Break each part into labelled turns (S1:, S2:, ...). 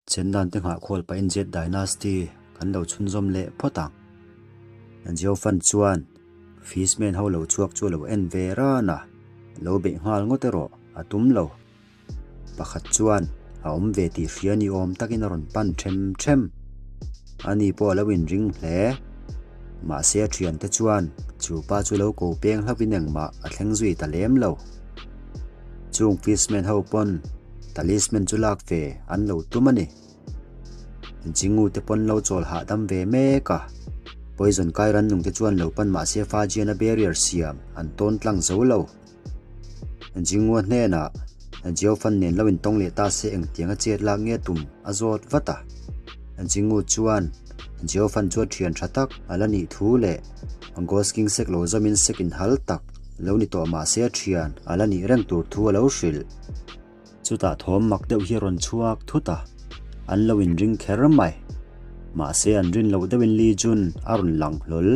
S1: Chendan te nghah khawl pahin Jade Dynasty kan lo chhunzawm leh phawt ang. Jiaofan chuan Fishman ho lo chhuak chu a lo en ve ran a, lo beih nghal ngawt erawh a tum lo. Pakhat chuan a awm ve tih hria ni awm takin a rawn pan them them. Ani pawh a lo inring hle. Mahse a thiante chuan chu pa chu lo ko peng hlauhin engmah a thleng zui ta lem lo. Chung Fishman ho pawn talisman chu lak ve an lo tum a ni. Jingu te pawn lo chawl hahdam ve mek a. Poison kai rannung te chuan lo pan mahse Fajian a barrier siam an tawn tlang zo lo. Jingua hnenah Jiaofan nen lo intawng leh ta se engtiang a chet lak nge tum a zawt vat a. Jingu chuan Jiaofan chu a thian tha tak a la nih thu leh Ghost King sek lo zawmin sek inhal tak lo ni tawh mah se a thian a la nih reng tur thu a lo hrilh. Chutah thawm mak deuh hi a rawn chhuak thut a, an lo inring kher mai. Mahse an rin loh deuhin Li Jun a rawn lang hlawl.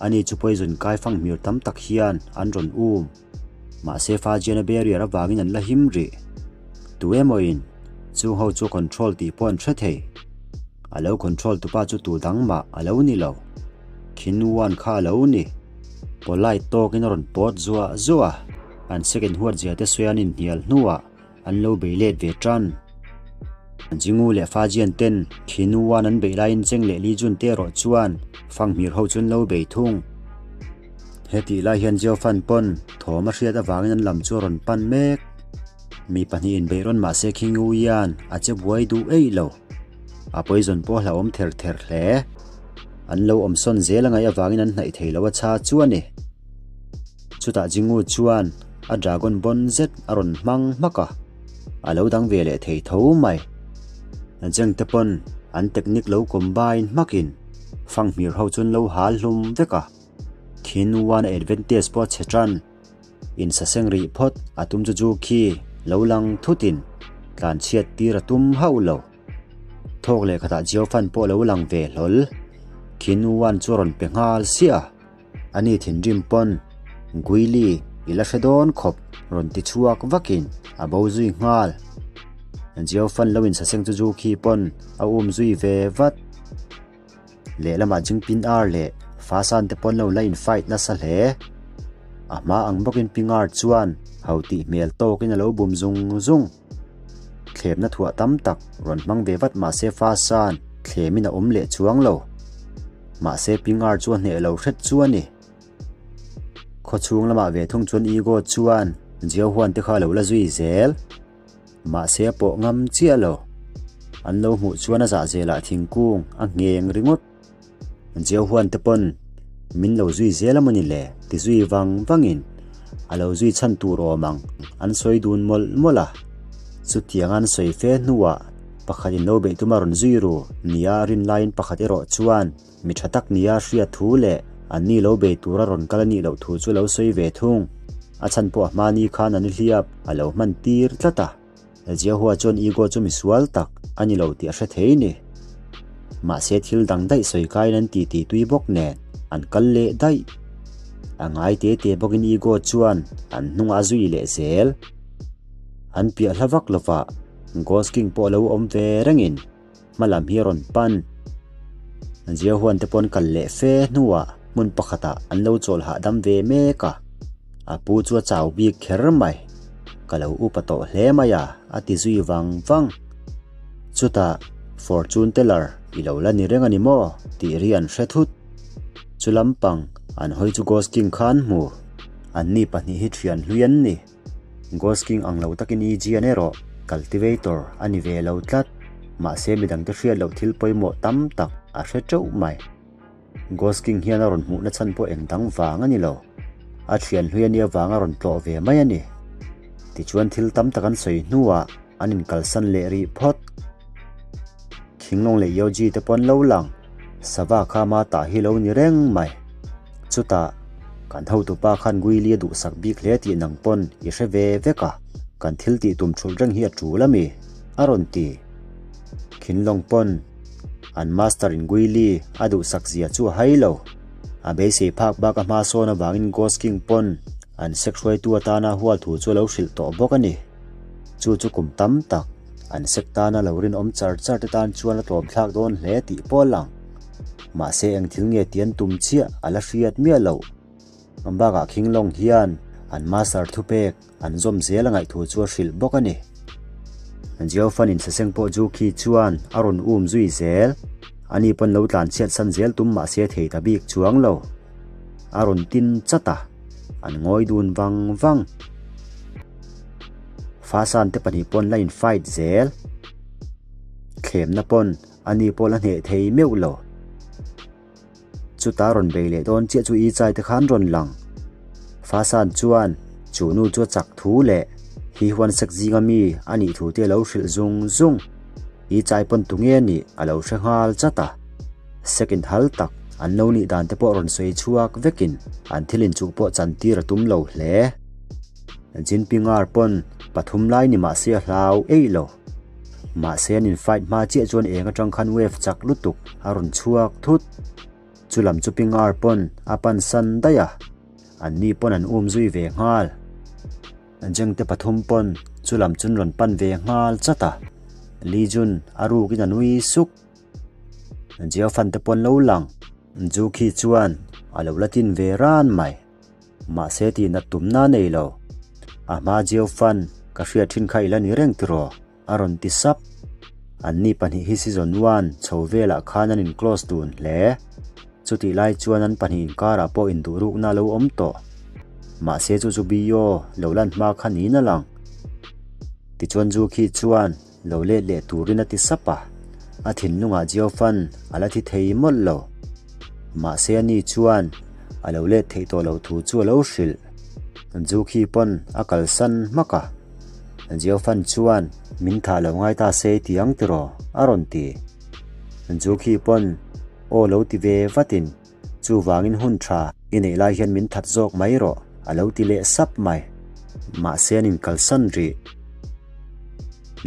S1: Ani chu poison kai fang hmir tam tak hian an rawn um. Mahse Fajiana barrier avangin an la him rih. Tu emawin chung ho chu a control tih pawh an hre thei. A lo control tupa chu tu dang mah a lo ni lo. Khin Wan kha a lo ni. Polite tawkin a rawn pawt zuah zuah a, an second huat zia te sawi an inhnial hnuah An lo bei let ve tan. Jingu leh Fajian ten Khinu Wan an beih laiin Cheng leh Li Jun te erawh chuan Fanghmir ho chu an lo bei thung. Hetih lai hian Jiao Fan pawn thawm a hriat avangin an lam chu a rawn pan mek. Mi pahnihin beih rawn mahse Khingu hian a che buai duh eih lo. A poison pawh a hlauhawm ther ther hle. An lo awmsawn zel a ngaih avangin an hnaih thei lo a chha chu a ni. Chutah Jingu chuan a dragon bon zet a rawn hmang hmak a, a lo dang ve leh thei tho mai. Jeng te pawn an technique lo combine hmakin fanghmir ho chuan lo hal hlum vek a, Khin Wan a advantage pawh a chhe tan. Insaseng rih phawt a tum chu Ju khi lo lang thutin tlanchhiat tir a tum hauh lo. Thawk leh khatah Jiao Fan pawh a lo lang ve hlawl. Khin Wan chu a rawn pe nghal siah a. Ani thinrim pawn Guili i la hre dawn khawp rawn ti chhuak vakin a bo zui nghal. Jiao Fan lo insaseng chu Zhu Khi pawn a um zui ve vat. Lehlamah Jingpin Ar leh Fa San te pawn lo la in fight nasa hle. A hma ang bawkin Ping Ar chuan ho tih hmel tawkin a lo bum zung zung. Thlemna thuah tam tak rawn hmang ve vat mahse Fa San thlemin a awm leh chuang lo. Mahse Pingar chu a hneh lo hret chu a ni. Khawchhung lamah ve thung chuan Ego chuan Jiao Huan te kha a lo la zui zel. Mahse a pawh ngam chiah lo. An lo hmuh chuan a zah zelah thingkung a ngheng ringawt. Jiao Huan te pawn min lo zui zel a mawni le ti zui vang vangin a lo zui chhan tur awm ang an sawi dun mawlh mawlh a. Chutiang an sawi fe hnuah Pakhat in lo beih tum a rawn zui ru nia rin laiin pakhat erawh chuan mi tha tak nia hriat thu leh anni lo bei tura rawn kal a nih loh thu chu lo sawi ve thung. A chhan pawh a hmani khan an i hliap a lo hman tir tlat a. Jiahua chuan Ego chu misual tak a ni lo tih a hre thei ni. Mahse thil dang daih sawi kaiin an ti ti tui bawk nen an kal leh daih. A ngai te te bawkin Ego chuan an hnungah a zui leh zel. An piah hla vak lovah Ghost King pawh a lo awm ve rengin hma lam hi a rawn pan. Jiahuan te pawn kal leh fe hnuah hmun pakhatah an lo chawl hahdam ve mek a, a pu chu a chau bik kher mai. Ka lo upa tawh hle mai a, a ti zui vang vang. Chutah Fortune Teller i lo la ni reng a ni maw? tih ri an hre thut. Chu lampang an hawi chu Ghost King kha an hmu. Anni pahnih hi thian hlui an ni. Ghost King ang lo takin EG an erawh cultivator a ni ve lo tlat. Mahse midangte hriat loh thil pawimawh tam tak a hre teuh mai. Ghost King hian a rawn hmuhna chhan pawh eng dang vang a ni lo. A thian hlui a nih avanga rawn tlawh ve mai a ni. Tichuan thil tam tak an sawi hnuah an inkalsan leh rih phawt. Thinglawng leh Yoji te pawh an lo lang. Sava kha ama tah hi lo ni reng mai. Chutah, kan hotupa khan Guili a duhsak bik hle tih nang pawn i hre ve vek a, kan thil tih tum thulh reng hi a tul a mi? a rawn ti. Khinlawng pawn an master in Guili a duhsak zia chu a hai lo. A beisei phak bak a hma sawn avangin Ghost King pawn an sek hruaitu atana hual thu chu a lo hrilh tawh bawk a ni. Chu chu kum tam tak. An sek tana lo rinawm char char te tan chuan a tlawm thlak dawn hle tih pawh a lang. Mahse eng thil nge tih an tum chiah a la hriat miah loh. Bakah Khinglawng hian an master thupek an zawm zel a ngaihthu chu a hrilh bawk a ni. Jiaofan insaseng pawh Ju Khi chuan a rawn um zui zel. Ani pawn lo tlan chhiat san zel tum mahse thei ta bik chuang lo. A rawn tin chat a, an ngawi dun vang vang. Fasan te pahnih pawn la in fight zel. Thlemna pawn ani pawh la hneh thei meuh lo. Chuta rawn bei leh dawn chiah chu i chai te khan rawn lang. Fasan chuan chu nu chu a chak thu leh hi huan sek zinga mi a nih thu te a lo hrilh zung zung. I chai pawn tu nge nih a lo hre nghal chat a. Sek inhal tak an lo nih dan te pawh rawn sawi chhuak vekin an thil inchuh pawh chantir a tum lo hle. Jinping-ar pawn pathum lai ni mahse a hlau eih lo. Mahse an in fight hma chiah chuan eng atang khan wave chak lutuk a rawn chhuak thut. Chu lam chu Ping-ar pawn a pan san daih a, an ni pawn an um zui ve nghal. Jeng te pathum pawn chu lam chun rawn pan ve nghal chat a, Li Jun a rukin a nui suk. Jiao-fan te pawn lo lang, Ju khi chuan a lo la tin ve ran mai. Mahse tih nat tumna a nei lo. A hma Jiao Fan ka hriat thin kha i la ni reng tiraw? a rawn ti sap. Anni pahnih hi season one chho velah khan an in close dun hle. Chutih lai chuan an pahnih inkarah pawh induhrukna a lo awm tawh. Mahse chu chu Bio lo lan hma kha niin a lang. Tichuan Zu khi chuan lo let leh turin a ti sap a, a thinlungah Jiao Fan a la thi thei mawlh lo. Mahse ani chuan a lo let theih tawh loh thu chu a lo hrilh. Zu khi pawn a kalsan hmak a, Jiao Fan chuan min thah lo ngai ta se ti ang tiraw a rawn ti. Zu khi pawn aw lo ti ve vatin Chuvangin hun tha i neih lai hian min that zawk mai rawh, a lo ti leh sap mai. Mahse an inkalsan rih.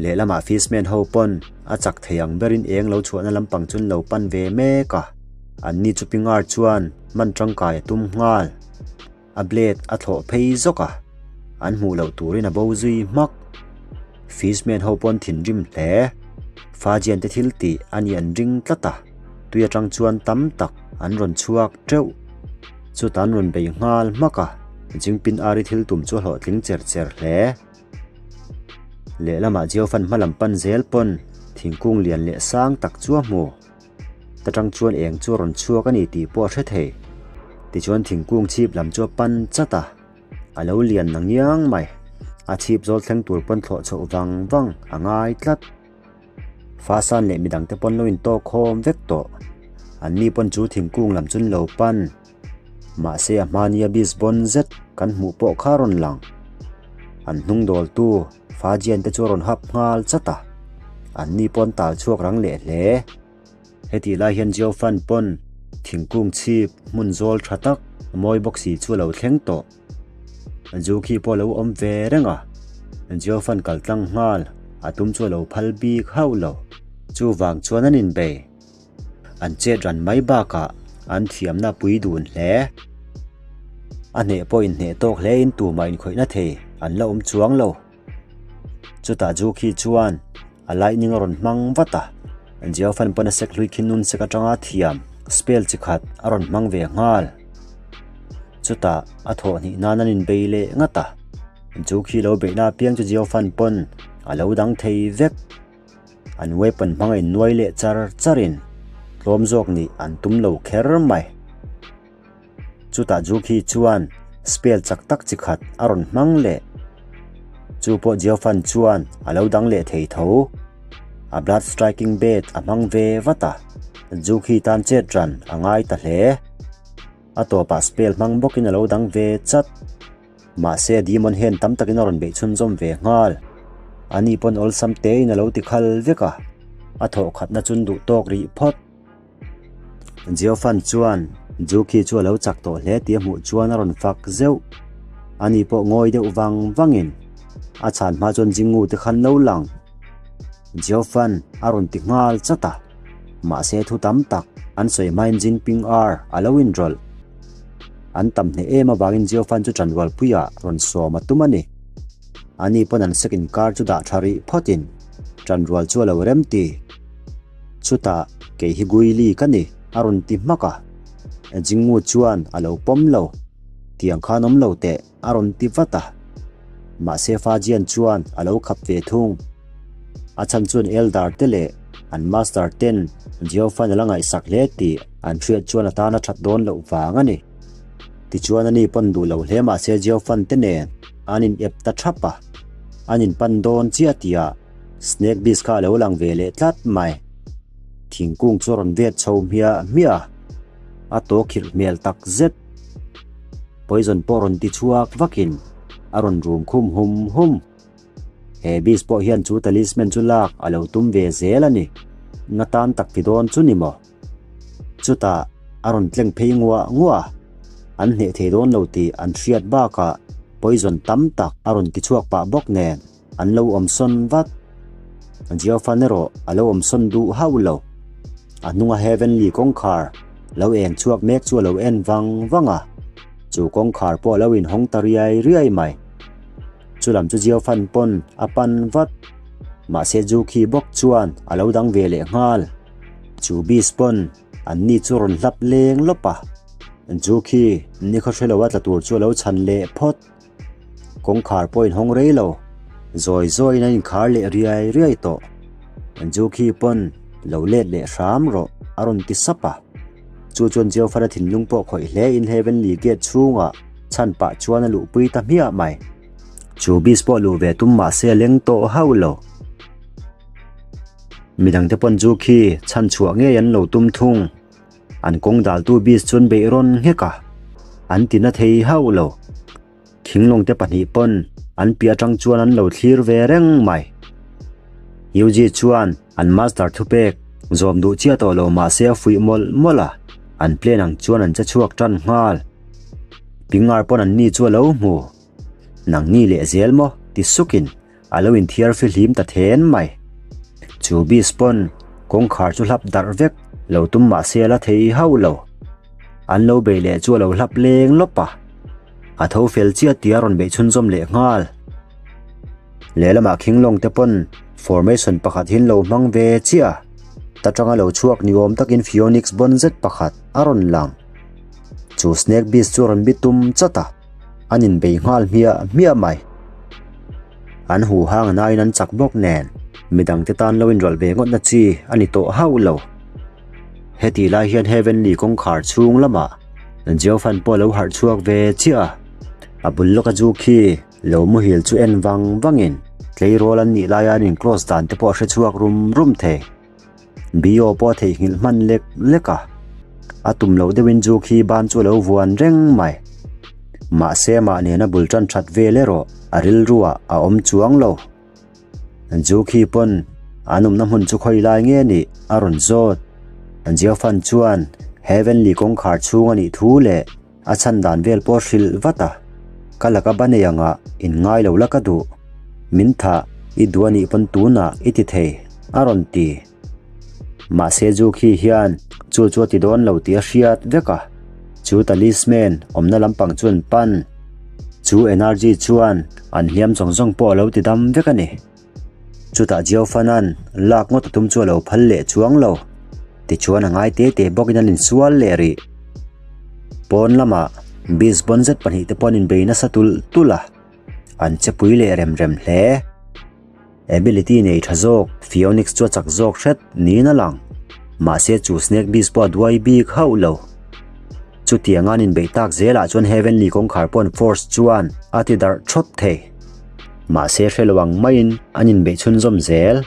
S1: Lehlamah Fishman ho pawn a chak thei ang berin eng lo chhuahna lampang chu an lo pan ve mek a. Anni chu Pingar chuan hman tangkai a tum nghal. A blade a thlawh phei zawk a, an hmuh loh turin a bo zui hmak. Fishman ho pawn thinrim hle. Fajian te thil tih a nih an ring tlat a, tui atang chuan tam tak an rawn chhuak teuh. Chutah an rawn bei nghal hmak a, Jingpin Ari thil tum chu a hlawhtling cher cher hle. Lehlamah Jiaofan hmalam pan zel pawn thingkung lian leh sang tak chu a hmu. Ta tang chuan eng chu a rawn chhuak a ni tih pawh a hre thei. Tichuan thingkung chhip lam chu a pan chat a, a lo lian na ngiang mai. A chhip zawl thleng tur pawn thlawh chhoh vang vang a ngai tlat. Fasan leh midang te pawn lo intawk khawm vek tawh. An ni pawn chu thingkung lam chu an lo pan. Mahse a hmania beast bawn zet kan hmuh pawh kha a rawn lang. An hnung dawltu Fajian te chu a rawn hap nghal chat a, an ni pawn tal chhuak rang leh hle. Hetih lai hian Jiaofan pawn thingkung chhip hmun zawl tha tak mawi bawk si chu a lo thleng tawh. Zu khi pawh a lo awm ve reng a, Jiaofan kal tlang nghal a tum chu a lo phal bik hauh lo. Chuvang chuan an inbei. An chet ran mai bakah an thiamna pui dun hle. A hneh pawh inhneh tawk hlein tumah inkhawihna thei an la awm chuang lo. Chutah Ju khi chuan a lightning a rawn hmang vat a, Jiao Fan pawn a sek hlui khi nun sek atanga thiam spell chi khat a rawn hmang ve nghal. Chutah a thawh hnih nan an inbei leh ngat a, Ju khi lo beihna apiang chu Jiao Fan pawn a lo dang thei vek. An weapon hmanga innuai leh char charin tlawm zawk nih an tum lo kher mai. Chutah Ju khi chuan spell chak tak chi khat a rawn hmang leh. Chu pawh Jiao Fan chuan a lo dang leh thei tho. A blood striking bed a hmang ve vat a, Ju khi tan chet ran a ngai ta hle. A tawpah spell hmang bawkin a lo dang ve chat. Mahse Demon hian tam takin a rawn beih chhunzawm ve nghal. Ani pawn awlsam tein a lo ti khal vek a, a thawh khatna chun duh tawk rih phawt. Jiaofan chuan Ju khi chu a lo chak tawh hle tih a hmuh chuan a rawn fak zeuh. Ani pawh ngawi deuh vang vangin a chhan hma chuan Jingu te khan lo lang. Jiaofan a rawn ti nghal chat a, mahse thu tam tak an sawi hmain Jinping ar a lo inrawlh. An tam hneh em avangin Jiaofan chu Chanrualpuia rawn sawm a tum a ni. Ani pawn an second car chu dah tha rih phawtin. Ṭanrual chu a lo rem ti. Chutah, Kei hi Guili ka ni, a rawn ti hmak a. Jingwu chuan a lo pawm lo. Tiang khan awm lo teh, a rawn ti vat a. Mahse Fa Jian chuan a lo khap ve thung. A chhan chuan Eldar te leh an Master ten Jiaofan a la ngaihsak hle tih an hriat chuan a tan a that dawn loh vang a ni. Tichuan ani pawn duh lo hle mahse Jiaofan te nen an in ep ta thap a. An in pan dawn chiah tihah Snake Beast kha a lo lang ve leh tlat mai. Thingkung chu a rawn vet chho hmiah hmiah a, a tawk khirh hmel tak zet. Poison pawh rawn ti chhuak vakin a rawn rum khum hum hum. He beast pawh hian chu talisman chu lak a lo tum ve zel a ni. Nga tan tak ti dawn chu ni maw? Chutah a rawn tleng phei nguah nguah a, an hneh thei dawn lo tih an hriat bakah poison tam tak a rawn ti chhuak pah bawk nen an lo awm sawn vat. Jiaofan erawh a lo awm sawn duh hauh lo. A hnunga Heavenly kawngkhar lo eng chhuak mek chu a lo en vang vang a, chu kawngkhar pawh a lo inhawng ta riai riai mai. Chu lam chu Jiaofan pawn a pan vat. Mahse Ju khi bawk chuan a lo dang ve leh nghal. Chu beast pawn an ni chu rawn hlap leng lawp a. Ju khi nikhaw hre lo a tla tur chu a lo chhan leh phawt. Kawngkhar pawh inhawng rei lo, zawi zawiin a inkhar leh riai riai tawh. Ju khi pawn lo let leh hram rawh a rawn ti sap a. Chu chuan Jeofara thinlung pawh khawih hle in Heavenly Gate chhungah chhan pah chuan a luhpui ta hmiah mai. Chu beast pawh luh ve tum mahse a leng tawh hauh lo. Midangte pawn Ju khi chhan chhuah ngei an lo tum thung. An kawng daltu beast chuan beih rawn nghek a, an ti na thei hauh lo. Thinglawngte pahnih pawn an piah atang chuan an lo thlir ve reng mai. Yuji chuan an master thupek zawm duh chiah tawh lo mahse a fuih mawlh mawlh a, an plan ang chuan an che chhuak tan nghal. Pingar pawn an ni chu a lo hmu. Nangni leh zel maw? ti sukin A lo inthiar fihlim ta then mai. Chu beast pawn kawngkhar chu hlap darh vek lo tum mah se a la thei hauh lo. An lo bei leh chu a lo hlap leng lawp a. A tho fel chiah tih a rawn beih chhunzawm leh nghal. Lehlamah Khinglawng te pawn formation pakhat hi an lo hmang ve chiah a. Ta tanga lo chhuak ni awm takin Pheonix bawn zet pakhat a rawn lang. Chu snake beast chu a rawn bi tum chat a. An inbei nghal hmiah hmiah mai. An huh hang nain an chak bawk nen midangte tan lo inrawlh ve ngawtna chi a ni tawh hauh lo. Hetih lai hian Heavenly kawngkhar chhung lamah Geofan pawh a lo harh chhuak ve chiah a, a bul lawka zu khi lo muhil chu en vang vangin tleirawl an nih laia an in-close dan te pawh a hre chhuak rum rum thei. Bio pawh a theihnghilh hman lek lek a, a tum loh deuhin chu khi ban chu a lo vuan reng mai. Mahse amah nena bul tan that vel erawh a rilruah a awm chuang lo. Zu khi pawn an awmna hmun chu khawi lai nge nih a rawn zawt. Jiafan chuan Heavenly kawngkhar chhung a nih thu leh A chhan dan vel pawh hrilh vat a, ka laka ba nei angah in ngai lo la ka duh, min thah i duh a nih pawn tunah i ti thei, a rawn ti. Mahse zu khi hian chu chu a ti dawn lo tih a hriat vek a, chu talisman awmna lampang chu an pan. Chu energy chuan an hliam zawng zawng pawh a lo ti dam vek a ni. Chutah Jiaofana'n lak ngawt a tum chu a lo phal leh chuang lo. Tichuan a ngai te te bawkin an insual leh rih. Pawn lamah Beast bawn zet pahnihte pawh an inbei nasa tulh tulh a, an che pui leh rem rem hle. Ability nei tha zawk Pheonix chu a chak zawk hret niin a lang. Mahse chu Snake Beast pawh a duai bik hauh lo. Chutiang an inbeih tak zelah chuan Heavenly kawngkhar pawh an force chuan a ti darh thawt thei. Mahse hre lo ang maiin an inbeih chhunzawm zel.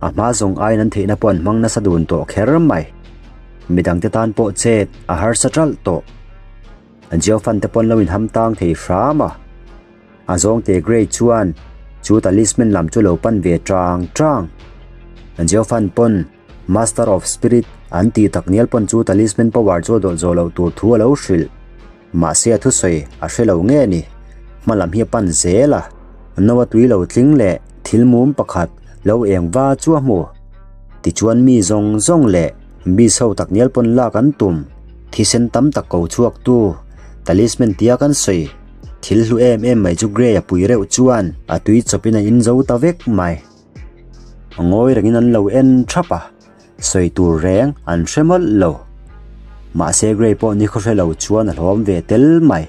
S1: A hma zawng aiin an theihna pawh an hmang nasa dun tawh kher mai. Midangte tan pawh chet a harsa ṭalh tawh. Jiaofan te pawn lo inham tang thei hram a. A zawngte Grey chuan chu talisman lam chu lo pan ve ṭang ṭang. Jiaofan pawn Master of Spirit an tih tak nial pawn chu talisman power chu a dawlh zawh loh tur thu a lo hrilh. Mahse a thusawi a hre lo nge ni? Hma lam hi a pan zel a, no a tui lo tling leh thil mum pakhat lo eng va chu a hmu. Tichuan mi zawng zawng leh beast ho tak nial pawn lak an tum. Thisen tam tak ko chhuak tu talisman tia kan sawi. Thil hlu em em mai chu Grey a pui reuh chuan a tui chawpin a in zo ta vek mai. Ngawi rengin an lo en thap a, sawi tur reng an hre mawlh lo. Mahse Grey pawh ni khawhre lo chuan a hlawm ve tel mai.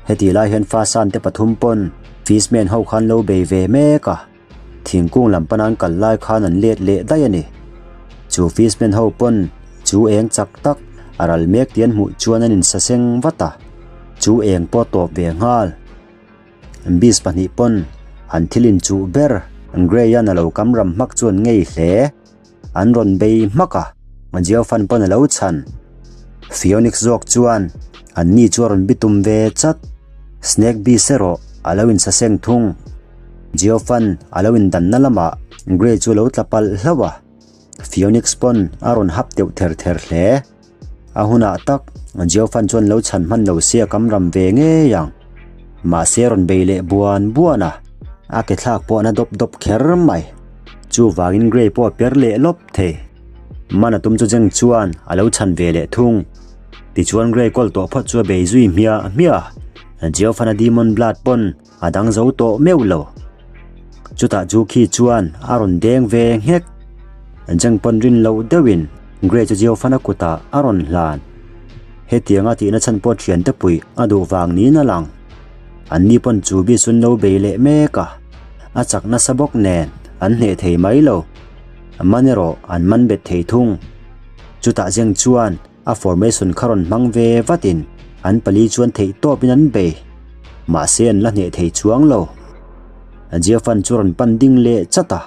S1: Hetih lai hian Fasan te pathum pawn Fishman ho khan lo bei ve mek a, thingkung lam pana an kal lai khan an let leh daih a ni. Chu Fishman ho pawn chu eng chak tak a ral mek tih an hmuh chuan an insaseng vat a, chu eng pawh a tawp ve nghal. Beast pahnih pawn an thil inchuh ber Grey-a'n a lo kam ram hmak chuan ngei hle. An rawn bei hmak a, Geofan pawn a lo chhan. Pheonix zawk chuan an ni chu a rawn bitum ve chat. Snake Beast erawh a lo insaseng thung. Geofan a lo indanna lamah Grey chu a lo tla palh hlauh a, Pheonix pawn a rawn hap deuh ther ther hle. A hunah tak Geofan chuan lo chhan hman lo sia kam ram ve ngei ang. Mahse rawn bei leh buan buan a, a ke thlak pawh a na dawp dawp kher mai. Chuvangin Grey pawh a per leh lawp thei. Man a tum chu Jeng chuan a lo chhan ve leh thung. Tichuan Grey kawl tawh phawt chu a bei zui hmiah hmiah a, Geofan-a Demon Blood pawn a dang zo tawh meuh lo. Chutah chu khi chuan a rawn deng ve nghek. Jeng pawn rin loh deuhin Grey chu Geofana kutah a rawn hlan. Hetianga tihna chhan pawh thiante puih a duh vang niin a lang. Anni pawn chu bi sun lo bei leh mek a, a chak nasa bawk nen an hneh thei mai lo. Man erawh an man bet thei thung. Chutah Jeng chuan A formation kha rawn hmang ve vatin an pali chuan theih tawpin an bei. Mahse an la hneh thei chuang lo. Jiafan chu rawn pan ding leh chat a,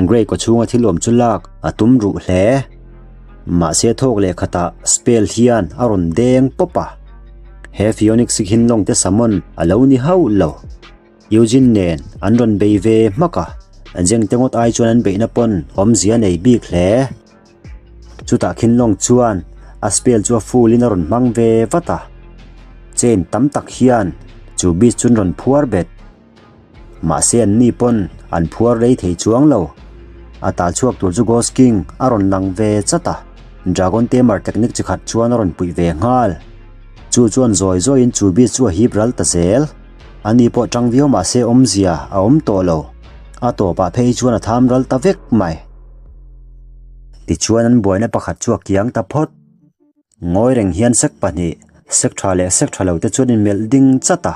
S1: Grey kawchhunga thil awm chu lak a tum ruh hle. Mahse thawk leh khatah spell hian a rawn deng pawp a. He Pheonix Khinlawng te summon a lo ni hauh lo. Eugene nen an rawn bei ve hmak a, Jeng te ngawt ai chuan an beihna pawn awmzia nei bik hle. Chutah Khinlawng chuan a spell chu a full in a rawn hmang ve vat a, chain tam tak hian chu beast chu an rawn phuar bet. Mahse an ni pawn an phuar rei thei chuang lo. A tal chhuak tur chu Ghost King a rawn lang ve chat a, Dragon Tamer technique chi khat chuan a rawn puih ve nghal. Chu chuan zawi zawiin chu beast chu a hip ral ta zel. Ani pawh tang viau mahse awmzia a awm tawh lo. A tawpah phei chuan a tham ral ta vek mai. Tichuan an buaina pakhat chu a kiang ta phawt. Ngawi reng hian sek pahnih, sek tha leh sek tha lo te chuan inmelh ding chat a.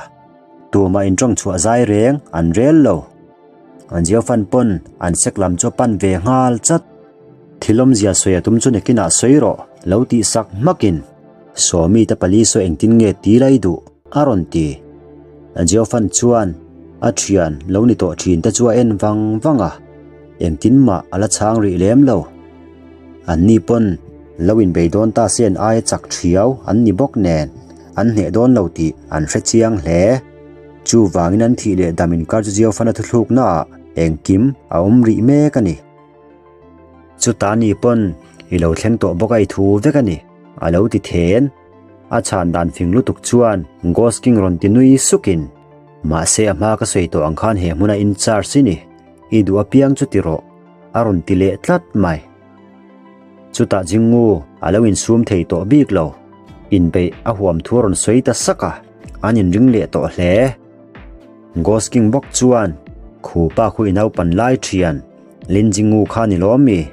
S1: Tumah intawng chhuah zai reng an rel lo. An Geofan pawn an sek lam chu a pan ve nghal chat. Thil awmzia sawi a tum chu nakinah sawi rawh lo tih sak hmakin Sawmi te pali saw engtin nge ti lai duh a rawn ti. Geofan chuan a thian lo ni tawh thin te chu a en vang vang a. Engtin mah a la chhang rih lem lo. An ni pawn lo inbei dawn ta se an aia chak thiau an ni bawk nen an hneh dawn lo tih an hre chiang hle. Chuvangin an thih leh dam inkar chu Jiaofana thuthluknaah engkim a awm rih mek a ni. Chuta ni pawn i lo thleng tawh bawk a i thu vek a ni, a lo ti then. A chhan dan fing lutuk chuan Ghost King rawn ti nui sukin, Mahse a hma ka sawi tawh ang khan he hmuna in charge i ni. I duh apiang chu ti rawh, a rawn ti leh tlat mai. Chutah Jingu a lo insum thei tawh bik lo. Inbeih a huam thu a rawn sawi ta sak a, an inring leh tawh hle. Ghost King bawk chuan, Khu pa khu i naupan lai thian, Lin Jingu kha ni lawm mi?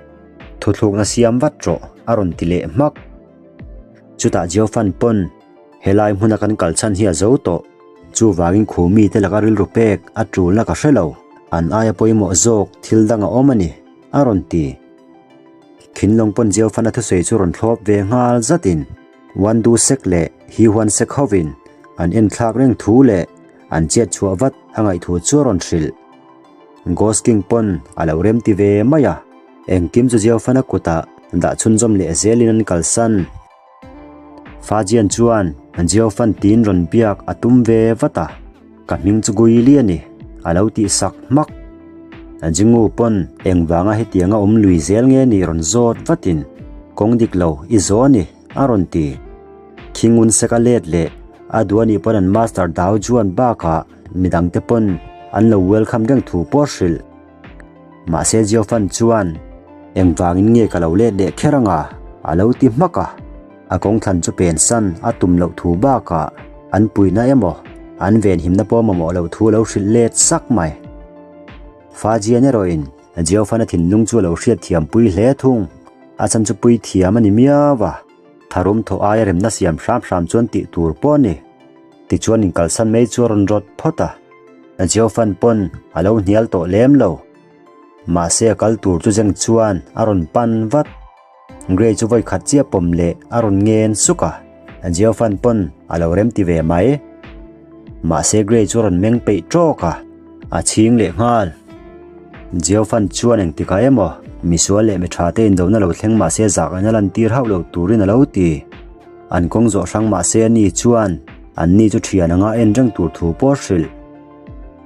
S1: Thuthlukna siam vat rawh, a rawn ti leh hmak. Chutah Jiofan pawn, Helai hmuna kan kal chhan hi a zo tawh. Chuvangin khu mite laka rilru pek a tulna ka hre lo, an aia pawimawh zawk thil dang a awm a ni, a rawn ti. Khinlawng pawn Jiaofana thusawi chu rawn thlawp ve nghal zatin Wandu sek leh Hihuan sek hovin an enthlak reng thu leh an chet chhuah vat a ngaih thu chu a rawn hrilh. Ghost King pawn a lo remti ve mai a, engkim chu Jiaofana kutah dah chhunzawm leh zelin an kalsan. Fajian chuan Jiaofan tiin rawn biak a tum ve vat a, Ka hming chu Guili a ni, a lo tih sak hmak. Jingu pawn engvanga hetianga awm lui zel nge nih rawn zawt vatin, Kawng dik lo i zaw a ni, a rawn ti. Khingun sek a let leh a duh a nih pawn an Master Dao Juan bakah midangte pawn an lo welcome reng thu pawh a hrilh. Mahse Jiofan chuan, Engvangin nge ka lo let leh kher anga? a lo ti hmak a. A kawngthlan chu pensan a tum loh thu bakah an puihna emaw an venhimna pawh mamawh loh thu a lo hrilh let sak mai. Fajian erawhin Jiaofan-a thinlung chu a lo hriatthiampui hle thung. A chan chu pui thiam a ni miau a, tharum thawh aia remna siam hram hram chuan tih tur pawh a ni. Tichuan inkalsan mai chu a rawn rawt phawt a, Jiaofan pawn a lo hnial tawh lem lo. Mahse a kal tur chu Zeng chuan a rawn pan vat. Grey chu vawi khat chiah pawm leh a rawn ngen suk a, Jiaofan pawn a lo remti ve mai. Mahse Grey chu a rawn meng peih tawk a, a chhing leh nghal. Jiaofan chuan engtikah emaw misual leh mi tha te indona lo thleng mahse zak in a lantir hauh lo turin a lo ti. An kawng zawh hrang mahse ani chuan anni chu thian anga en reng tur thu pawh hrilh.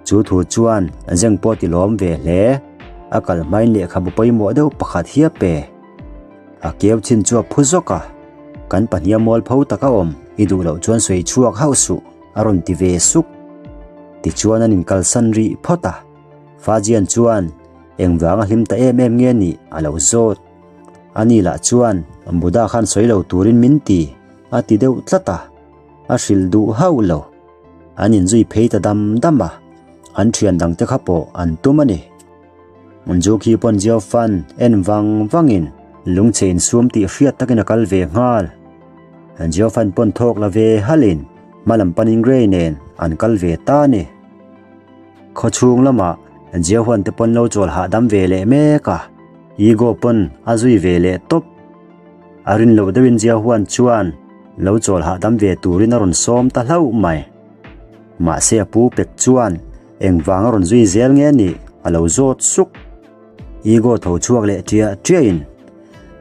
S1: Chu thu chuan Zeng pawh ti lawm ve hle. A kal hmain lehkhabu pawimawh deuh pakhat hi a pe. A keu chin chu a phu zawk a, Kan pahniha mualpho taka awm i duh loh chuan sawi chhuak hauh suh, a rawn ti ve suk. Tichuan an inkalsan rih phawt a. Fajian chuan engvanga hlim ta em em nge nih a lo zawt. Ani lah chuan Buddha khan sawi lo turin min ti, a ti deuh tlat a, a hrilh duh hauh lo. An inzui phei ta dam dam a, an thian dangte kha pawh an tum a ni. Juki pawn Jiaofan en vang vangin lungchhe insum tih hriat takin a kal ve nghal. Jiaofan pawn thawk la ve halin hmalam panin Grey nen an kal ve ta a ni. Khawchhung lamah Jiahuan te pawn lo chawl hahdam ve leh mek a, Ego pawn a zui ve leh tawp. A rin loh deuhin Jiahuan chuan lo chawl hahdam ve turin a rawn sawm ta hlauh mai. Mahse a pu pek chuan Engvang a rawn zui zel nge nih a lo zawt suk. Ego tho chhuak leh ṭiah ṭiahin,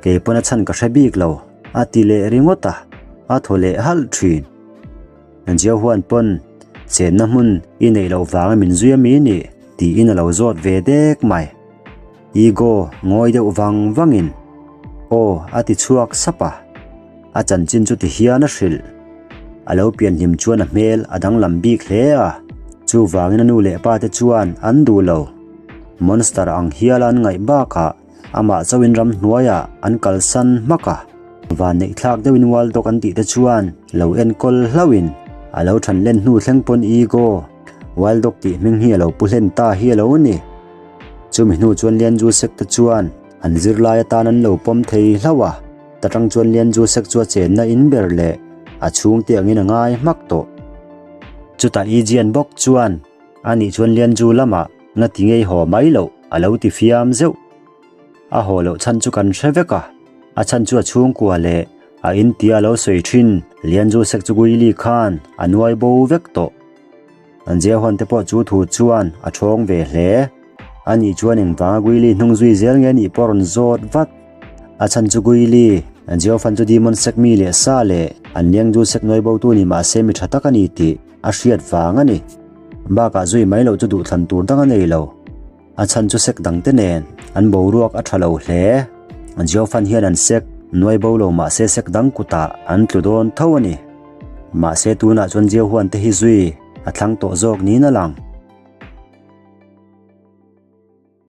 S1: Kei pawn a chhan ka hre bik lo, a ti leh ringawt a, a thaw leh halh ṭhin. Jiahuan pawn chenna hmun i neih loh vanga min zui a mi nih? tiin a lo zawt ve dek mai. Ego ngawi deuh vang vangin, Aw a ti chhuak sap a, a chanchin chu ti hian a hrilh. A lo pianhlim chuan a hmel a danglam bik hle a, chuvangin a nu leh pa te chuan an duh lo. Monster ang hiala an ngaih bakah amah chauhin ramhnuaiah an kalsan hmak a, vanneih thlak deuhin Wild Dog an tih te chuan lo enkawl hlauhin a lo than len hnu thleng pawn Ego, Wild Dog tih hming hi a lo pu hlen ta hi a lo ni. Chumi hnu chuan Lianzu sek te chuan an zirlai atan an lo pawm thei hlauh a, ta tang chuan Lianzu sek chu a chenna in ber leh a chhungte angin a ngai hmak tawh. Chutah Ijian bawk chuan a nih chuan Lianzu lamah nga ti ngei haw mai loh a lo ti fiam zeuh. A haw loh chhan chu kan hre vek a, a chhan chu a chhungkua leh a in tia a lo sawi thin Lianzu sek chu Guili khan a nuai bo vek tawh. An Jehoan te pawh chu thu chuan a ṭhawng ve hle. Ani chuan engvanga Guili hnung zui zel nge nih pawh a rawn zawt vat. A chhan chu Guili, Jehovan chu Demon sek mi leh sa leh an liangzu sek nawi botu ni mah se mi ṭha tak a ni tih a hriat vang a ni. Bakah zui mai loh chu duhthlan tur dang a nei lo. A chhan chu sek dangte nen an boruak a ṭha lo hle. Jehovan hian an sek nuai bo lo mah se sek dang kutah an tlu dawn tho a ni. Mahse tunah chuan Jehovan te hi zui a thlang tawh zawk niin a lang.